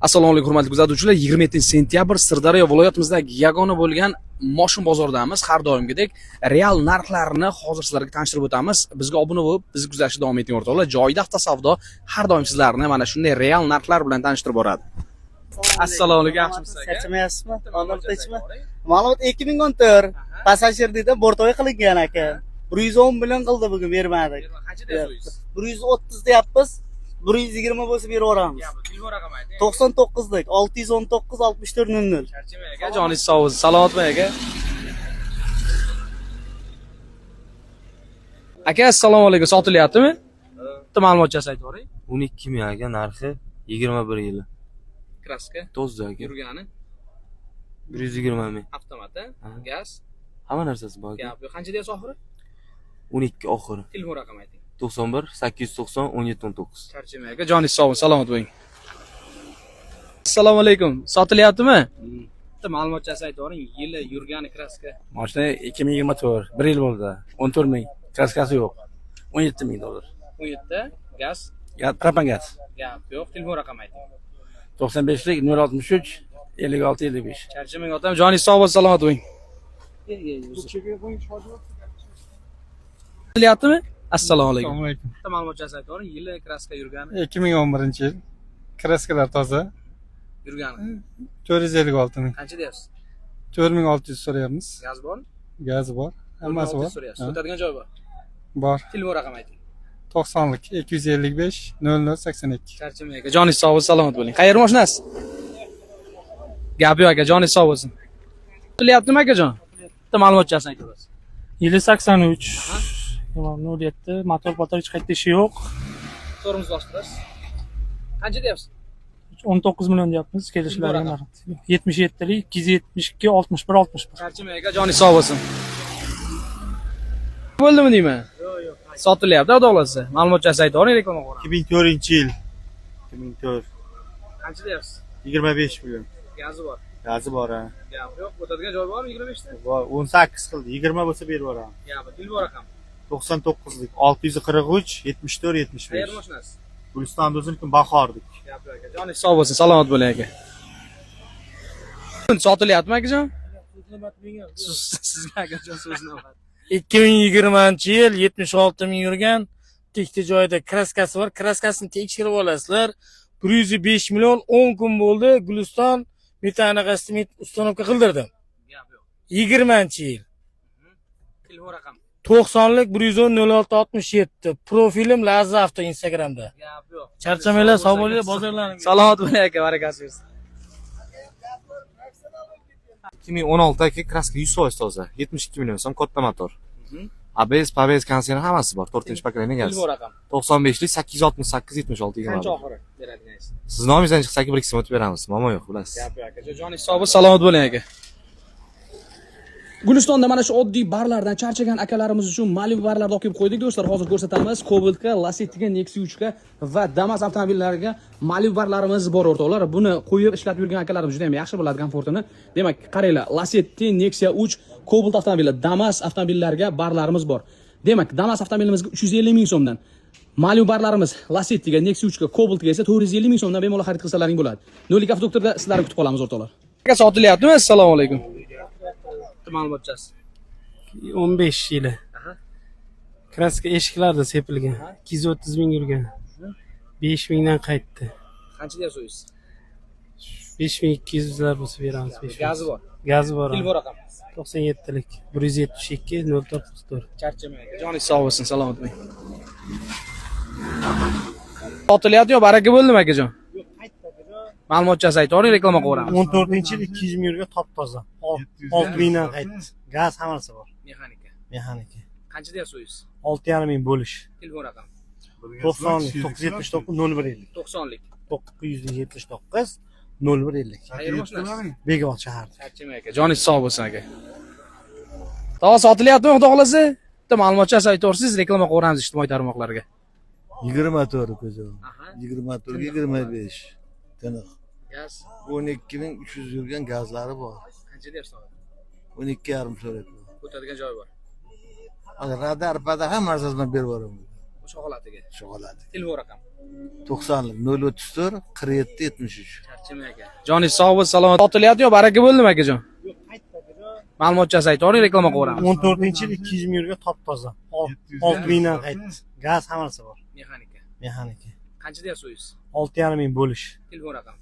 Assalomu alaykum, hurmatli kuzatuvchilar. 27 sentyabr, Sirdaryo viloyatimizdagi yagona bo'lgan moshin bozoridamiz. Har doimgidek real narxlarni hozir sizlarga tanishtirib o'tamiz. Bizga obuna bo'lib, bizni kuzatishda davom eting, o'rtoqlar. Joyida avtosavdo har doim sizlarni mana shunday real narxlar bilan tanishtirib boradi. Assalomu alaykum, yaxshimisiz, aka? Charchamayapsizmi? Onam tinchmi? Ma'lumot 2014 Passajir deydi, бортовой qilingan aka. 110 million qildi, bugun bermadik. Qancha deyapsiz? 130 deyapmiz. 120 bo'lsa berib yuboramiz. Telefon raqami ayting. 99lik 619 64 00. Charchamang, aka, joningiz sog' bo'lsin. Salomatmi, aka? Aka, assalomu alaykum. Sotilyaptimi? Bitta ma'lumotchasi aytib yuboring. 12 ming aka narxi, 21 yili. Kraska, To'zdi aka. yurgani 120 ming. Avtomat, Ha. Gaz, Hamma narsasi bor aka. Gap yo'q. Qancha deyapsiz oxiri? 12 oxiri. Telefon raqami ayting. 91 890 17 19. Charchamang, aka, joningiz sog' bo'lsin, salomat bo'ling. Assalomu alaykum. Sotilyaptimi? Bitta ma'lumotchasi aytib yuboring. Yili, yurgani, kraska. Mashina 2024, bir yil bo'ldi. 14 ming. Kraskasi yo'q. 17 ming dollar. 17, gaz, Gaz, propan gaz. Gap yo'q. Telefon raqami ayting. 95lik 063 56 55. Charchamang, otam, joningiz sog' bo'lsin, salomat bo'ling. Sotilyaptimi? Assalomu alaykum. Assalomu alaykum. Bitta ma'lumotchasi aytib yuboring. Yili, kraska, yurgani, 2011 yil. Kraskalar toza. Yurgani. 456 ming. Qancha deyapsiz? 4600 so'rayapmiz. Gaz bormi? Gazi bor. Hammasi bor. So'rayapsiz. Ha, O'tadigan joy bor. Bor. Telefon raqami ayting. 90lik 255 00 82. Charchamang, aka, joningiz sog' bo'lsin, salomat bo'ling. Qayerda mashinasiz? Gap yo'q, aka, joningiz sog' bo'lsin. Sotilyaptimi, akajon? Bitta ma'lumotchasini aytib yuborasiz. Yili 83. 07, motor potor hech qayerda ishi yo'q. Tormoz bostirasiz. Qancha deyapsiz? 19 million deyapmiz, kelishlarga marhamat. 77lik 272 61 61. Charchamang, aka, joningiz sog' bo'lsin. Bo'ldimi deyman? Yo'q, yo'q. Sotilyapti, xudo xohlasa. Ma'lumotchasi aytib yuboring, reklama qo'yamiz. 2004 yil. 2004. Qancha deyapsiz? 25 million. Gazi bor. Gazi bor ha. Gap yo'q. O'tadigan joy bormi 25 ta? Bor, 18 qildi. 20 bo'lsa berib yuboraman. Gap, telefon raqami. 99lik 643 74 Qayerda 75. mashinasiz? Guliston o'ziniki, Bahordik. Gap yo'q, aka. Joningiz sog' bo'lsin, salomat bo'ling, aka. Sotilyaptimi, akajon? Sizga, akajon, so'z navbat. 2020 yil, 76 ming yurgan, tekti joyida kraskasi bor, kraskasini tekshirib olasizlar. 105 million, 10 kun bo'ldi. Guliston metanaqasini установка qildirdim. Gap yo'q. 20 yil. Telefon raqami. 90lik 110 06 67. Profilim Lazza Avto Instagramda. Gap yo'q. Charchamanglar, sog' bo'linglar, bozorlaring. Salomat bo'ling, aka, barakasi bersin. 2016 aka, kraska 100% toza. 72 million so'm, katta motor. ABS, PABS, konditsioner hammasi bor. 4 поколение gaz. Telefon raqami. 95lik 868 76 Qancha 20. oxiri beradiganingiz? Siz nomingizdan chiqsa aka, bir ikki so'm o'tib beramiz. Muammo yo'q, bilasiz. Gap yo'q, aka. Joningiz sog' bo'lsin, salomat bo'ling, aka. Gulistonda mana shu oddiy barlardan charchagan akalarimiz uchun Malibu barlarni olib kelib qo'ydik, do'stlar. Hozir ko'rsatamiz. Cobaltga, Lacetti'ga, Nexia 3 ga va Damas avtomobillariga Malibu barlarimiz bor, o'rtoqlar. Buni qo'yib ishlatib yurgan akalarimiz juda ham yaxshi biladi komfortini. Demak, qaranglar, Lacetti, Nexia 3, Cobalt avtomobili, Damas avtomobillariga barlarimiz bor. Demak, Damas avtomobilimizga 350 ming so'mdan. Malibu barlarimiz Lacetti'ga, Nexia 3 ga, Cobaltga esa 450 ming so'mdan bemalol xarid qilsalaring bo'ladi. Nolik avtodoktorda sizlarni kutib qolamiz, o'rtoqlar. Aka, sotilyaptimi? Assalomu alaykum. Ma'lumotchasi. 15 yili. Kraska eshiklarda sepilgan. 230 ming yurgan. 5 mingdan qaytdi. Qancha deyapsiz o'zingiz? 5200 lar bo'lsa beramiz. 5000. Gazi bor. Gazi bor. Telefon raqami. 97lik 172 04 44. Charchamang, aka. Joningiz sog' bo'lsin, salomat bo'ling. Sotilyapti yo baraka bo'ldimi, akajon? Yo'q, qaytdi, akajon. Ma'lumotchasi aytib yuboring, reklama qilib yuboramiz. 14 yil, 200 ming yurgan, top toza. 6 mingdan qaytdi. Gaz hammasi bor. Mexanika. Mexanika. Qancha deyapsiz o'zingiz? 6,5 ming bo'lish. Telefon raqami. 90lik 979 01 50. 90lik. 979 01 50. Qayerda mashinasiz? Bekobod shaharda. Charchamang, aka. Joningiz sog' bo'lsin, aka. Tog'a, sotilyaptimi, xudo xohlasa? Bitta ma'lumotchasi aytib yuborsangiz, reklama qilib yuboramiz ijtimoiy tarmoqlarga. 24 ko'zim. 24, 25. Tiniq. Gaz 12 300 yurgan, gazlari bor. qancha deyapsiz, tog'a? 12,5 so'rayapman. O'tadigan joyi bor. Hozir radar pada hamma narsasini berib yuboraman. O'sha holatiga. Shu holati. Telefon raqami. 90lik 034 47 73. Charchamang aka. Joningiz sog' bo'lsin, salomat. Sotilyapti yo baraka bo'ldimi akajon? Ma'lumotchasi aytavering, reklama qilaveramiz. 14-yil 200 ming yurgan, top toza. 6 mingdan qaytdi. Gaz hammasi bor. Mexanika. Mexanika. Qancha deyapsiz o'zingiz? 6,5 ming bo'lish. Telefon raqami.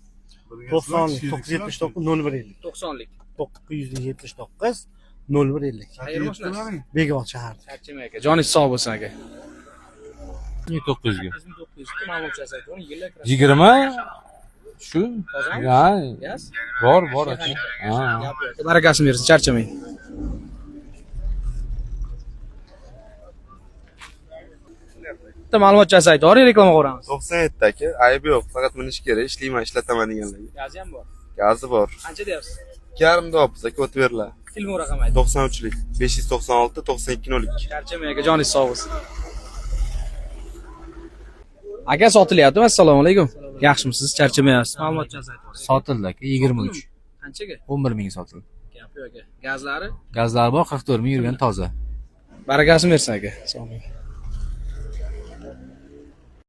90lik 979 0150. 90lik. 979 0150. Qayerda mashinasi? Bekobod shaharda. Charchamang aka. Joningiz sog' bo'lsin aka. 900 ga. 8900 ma'lumotchasi aytavering, yillik. 20 shu. Tozami? Ha, Gaz? bor, bor aka. Ha. Gap yo'q. Barakasini bersin, charchamang. Bitta ma'lumotchasi aytavering, reklama qilaveramiz. 97 aka, aybi yo'q, faqat minish kerak, ishlayman, ishlataman deganlarga. Gazi ham bor. Gazi bor. Qancha deyapsiz? 2,5 deyapmiz aka, o'tib beriladi. Telefon raqami ayting. 93lik 596 92 02. Charchamang aka, joningiz sog' bo'lsin. Aka, sotilyaptimi? Assalomu alaykum. Yaxshimisiz? Charchamayapsiz? Ma'lumotchasi aytavering. Sotildi aka, 23. Qanchaga? 11 ming sotildi. Gap yo'q aka. Gazlari? Gazlari bor, 44 ming yurgan, toza. Barakasini bersin aka. Sog' bo'ling.